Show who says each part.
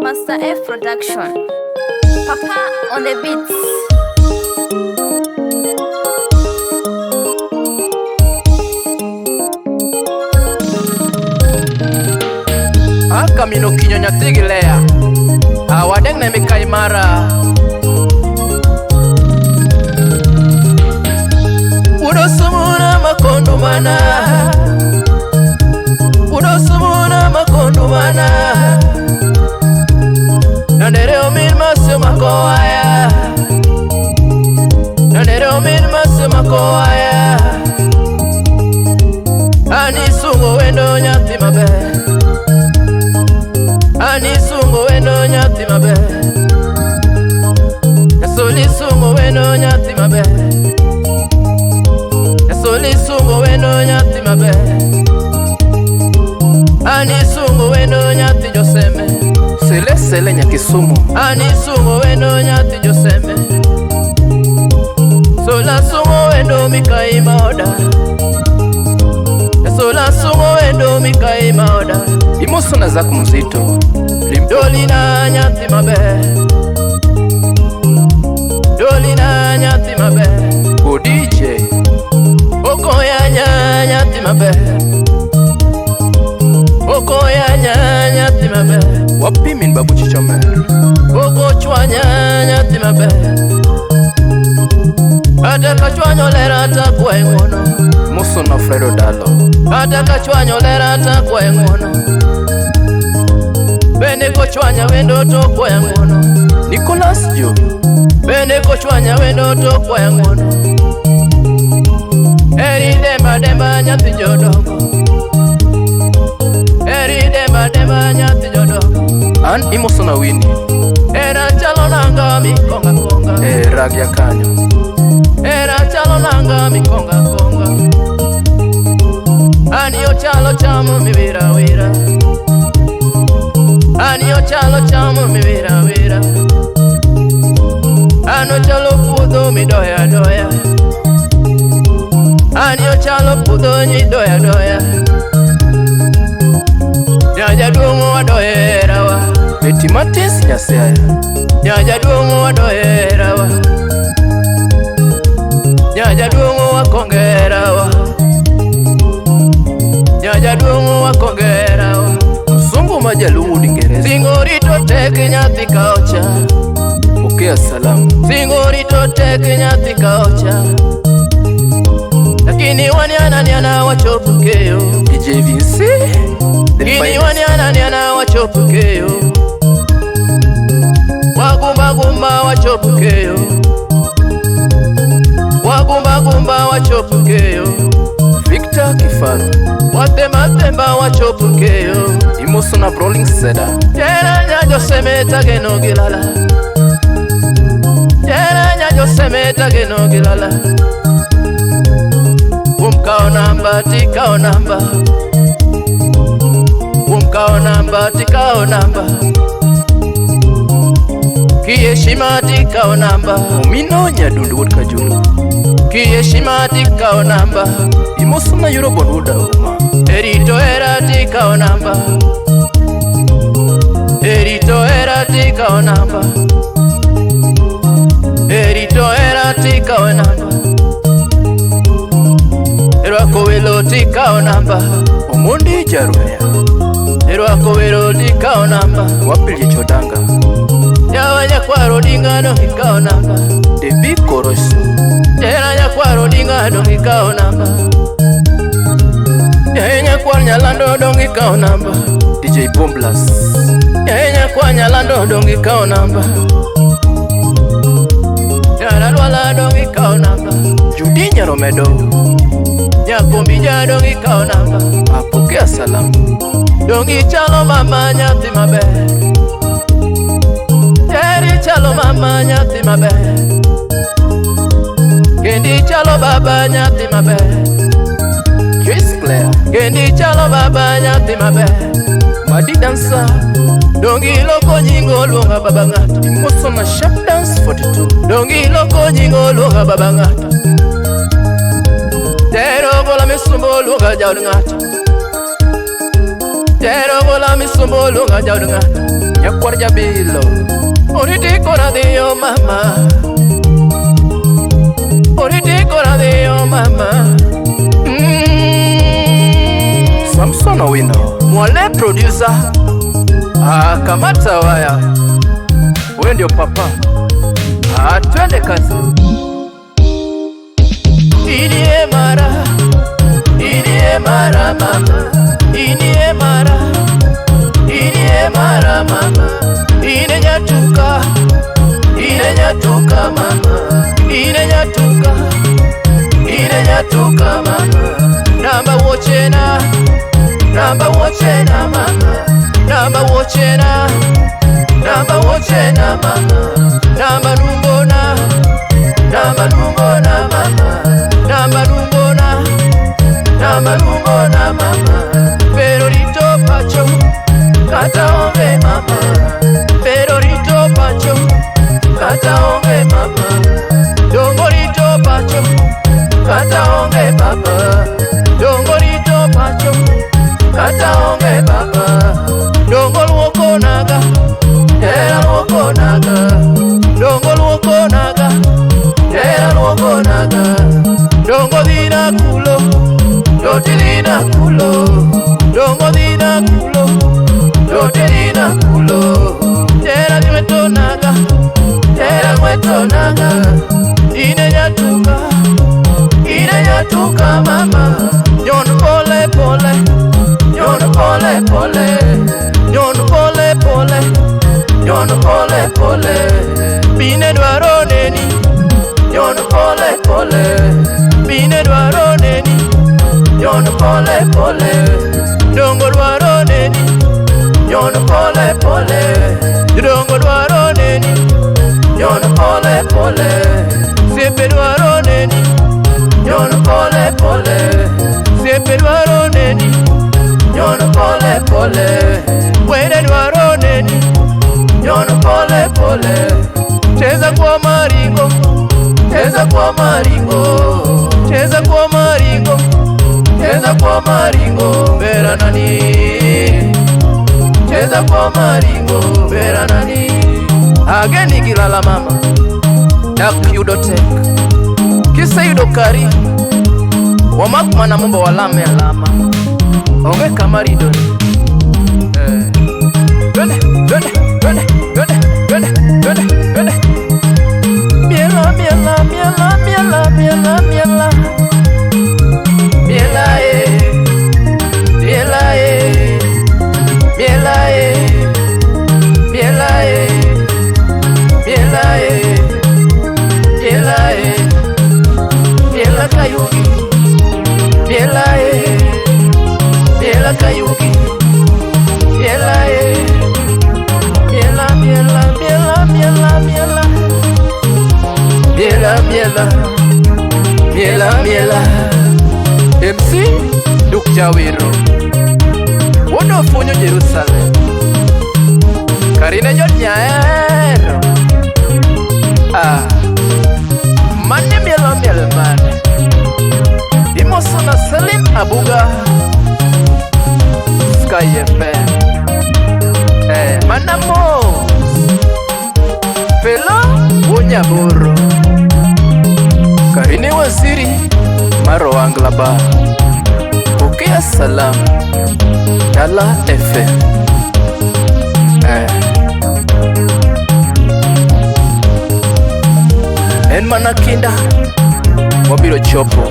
Speaker 1: Master F Production. Papa on the beats.
Speaker 2: Aka mino kinyo nyathi gi Lea. Awadeng ne mikai mara. Udosumuna makondo mana. Udosumuna makondo mana. Nandere omin masu makoaya. Nandere omin masu makoaya. Ani sungo wendo nyathi maber. Ani sungo wendo nyathi maber. Yasoli sungo wendo nyathi maber. Yasoli sungo wendo nyathi maber. Ani sungo wendo nyathi Joseme.
Speaker 3: Sele sele nyakisumu.
Speaker 2: Ani sungo wendo nyathi Joseme. Sola sungo wendo mikai maoda. Sola sungo wendo mikai maoda.
Speaker 3: Imoso na zako mzito.
Speaker 2: Dolina nyathi maber. Dolina nyathi maber.
Speaker 3: Odije.
Speaker 2: Okoya nyathi maber. Okoya nyathi maber.
Speaker 3: Wapimin babu chichomer.
Speaker 2: Oko chwanya nyathi maber. Kata kachwanyo lera takwaye ng'wono.
Speaker 3: Moso na Fredo Dalo.
Speaker 2: Kata kachwanyo lera takwaye ng'wono. Bende kochwanya wendo to kwaya ng'wono.
Speaker 3: Nicholas Jo.
Speaker 2: Bende kochwanya wendo to kwaya ng'wono. Eri demba demba nyathi jodongo. Eri demba demba nyathi jodongo.
Speaker 3: An imoso na Winnie.
Speaker 2: Era chalo nanga mikonga konga.
Speaker 3: E ragya kanyo.
Speaker 2: Era chalo nanga mikonga konga. Ani ochalo chamo miwira wira. Ani ochalo chamo miwira wira. Ano chalo puodho midoya doya. Ani ochalo puodho nyidoya doya. Nyajaduong' wadoherawa.
Speaker 3: Beti matis nyasiaya.
Speaker 2: Nyajaduong' wadoherawa. Nyajaduong' wakongerawa. Nyajaduong' wakongerawa.
Speaker 3: Mzungu majaluo Uingereza.
Speaker 2: Singori to tek nyathi kaocha.
Speaker 3: Pokea salamu.
Speaker 2: Singori to tek nyathi kaocha. Lakini waniana niana wachopo keyo.
Speaker 3: DJ Vinci. The
Speaker 2: Lakini
Speaker 3: finest.
Speaker 2: waniana niana wachopo keyo. Wagumba gumba wachopo keyo. Wagumba gumba wachopo keyo.
Speaker 3: Victor Kifaru.
Speaker 2: Watemba temba wachopo keyo.
Speaker 3: Imoso na Rolling Seda.
Speaker 2: Jera nyajo semeta geno gilala. Jera nyajo semeta geno gilala. Kumkao namba tikao namba. Kumkao namba tikao namba. Kiheshima tikao namba.
Speaker 3: Omino Nyadundu wuod Kajulu.
Speaker 2: Kiheshima tikao namba.
Speaker 3: Imoso na Eurobond wuod Auma.
Speaker 2: Erito era tikao namba. Erito era tikao namba. Erito era tikao namba. Erwako welo tikao namba.
Speaker 3: Omondi Jaruya.
Speaker 2: Erwako welo tikao namba.
Speaker 3: Wapilie Chodanga.
Speaker 2: Yawa nyakwaro dingano ikao namba.
Speaker 3: Debi Korosu.
Speaker 2: Tera nyakwaro dingano ikao namba. Yae nyakwar nyalando dong ikao namba.
Speaker 3: DJ Bomblas.
Speaker 2: Yae nyakwar nyalando dong ikao namba. Yara lwala dong ikao namba.
Speaker 3: Judy Nyaromedo.
Speaker 2: Nyakombi ja dong ikao namba.
Speaker 3: Apokea salamu.
Speaker 2: Dong ichalo mama nyathi maber. Teri chalo mama nyathi maber. Kendi chalo baba nyathi maber.
Speaker 3: Joyce Claire.
Speaker 2: Kendi chalo baba nyathi maber.
Speaker 3: Madi Dancer.
Speaker 2: Dongi loko nyingo luonga baba ng'ato.
Speaker 3: Imoso na Sharp Dance 42.
Speaker 2: Dongi loko nyingo luonga baba ng'ato. Tero gola misumbo luonga jaod ng'ato. Tero gola misumbo luonga jaod ng'ato.
Speaker 3: Nyakwar Jabilo. Oriti kora dhiyo mama. Oriti kora dhiyo mama. Samson Owino. Mwale producer. Ah, kamata waya. Wewe ndio papa. Ah, twende kazi. Inie mara. Inie mara mama. Inie mara. Inie mara mama. Ine nyatuka. Ine nyatuka mama. Ine nyatuka. Ine nyatuka mama. Namba wochena. Namba wochena mama. Namba wochena. Namba wochena mama. Namba lumbona. Namba lumbona mama. Namba lumbona. Namba lumbona mama. Pero rito pacho. Kata onge mama. Pero rito pacho. Kata onge mama. Dongo rito pacho. Kata onge baba. Dongo rito pacho. Kata onge baba. Dongo luoko naga. Tera luoko naga. Dongo luoko naga. Tera luoko naga. Dongo dina kulo. Doti dina kulo. Dongo dina kulo. Doti dina kulo. Tera ngweto naga. Tera ngweto naga. Ine nyatuka. Ine nyatuka mama. Nyon pole pole. Nyon pole pole. Nyon pole pole. Nyon pole pole. Mine dwaro neni. Nyon pole pole. Mine dwaro neni. Nyon pole pole. Dongo dwaro neni. Nyon pole pole. Dongo dwaro neni. Nyon pole pole. Siepe dwaro neni. Nyon pole pole. Siepe dwaro neni. Nyon pole pole. Wede dwaro neni. Nyon pole pole. Cheza kwa maringo. Cheza kwa maringo. Cheza kwa maringo. Cheza kwa maringo. Bera nani. Cheza kwa maringo. Bera nani. Ageni kilala mama. Dak yudo tek. Kise yudo kari. Wamak mana mumba walame alama. Onge kama ridore. Twende, twende, twende, twende, twende, twende, twende. Miela, miela, miela, miela, miela, miela. Miela, eh. Miela, eh. Miela, eh. Miela, eh. Miela, eh. Miela, eh. Miela kayugi. Miela, eh. Miela kayugi. Miela, eh. Miela, miela, miela, miela, miela. Miela, miela. Miela, miela. MC Duk Jawiro. Wuod Ofunyo Jerusalem. Karine Jod Nyaero. Ah. Mane mielo miel mane. Imoso na Selim Abuga. Sky FM. Manamo. Felo Wunyaboro. Karine Waziri Maro Anglaba. Pokea salamu. Dala FM. En mana kinda wabiro chopo.